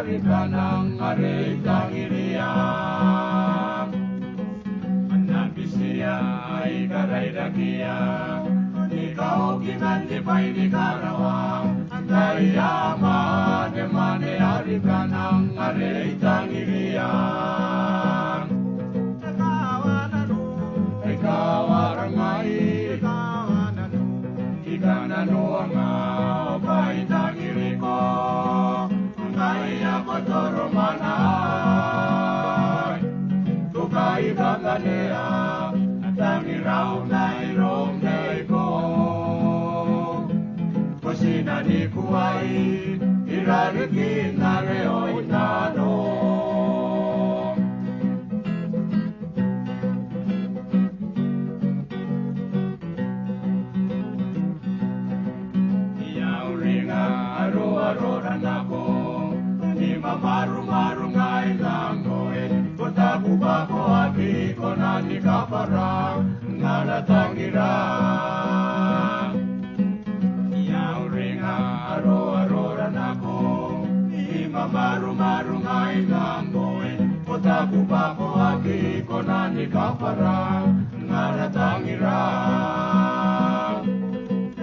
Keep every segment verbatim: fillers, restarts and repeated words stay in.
Ribanang are I tangiria, ana bitiia aika rairakia, ni kaoki man te bwai ni karawa, ngaia mwaane mwaane a ribanang are I tangiria. Aika wara ngai, aika wara ngai, I kananoanga bwa I tangiriko, ngaia ko toro mwaane aei. Ko kai kanganea tangirau mairoum neiko. Ko tinanikuai irarikin are oin nano. I a uringa aroarora nako, ni mamarumaru ngai ngkoe, ko taku bwa ko aki kona ni kabwara ngkana tangira. I a uringa aroarora nako, ni mamarumaru ngai ngkoe, ko taku bwa ko aki kona ni kabwara ngkana tangira.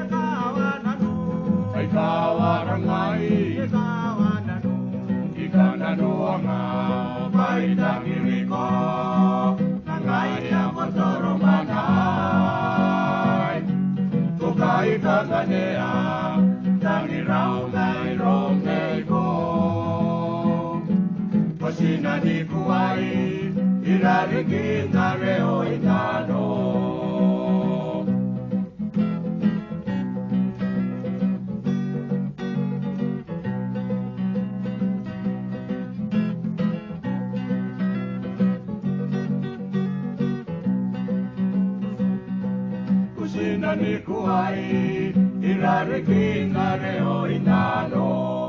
Aika wara ngai, aika wara ngai, aika wara ngai, I kananoanga bwa I tangiriko, ngaia ko toro mwaane aei. Ko kai kanganea tangirau mairoum neiko. Ko tinanikuai irarikin are oin nano. Ko tinanikuai irarikin are oin nano.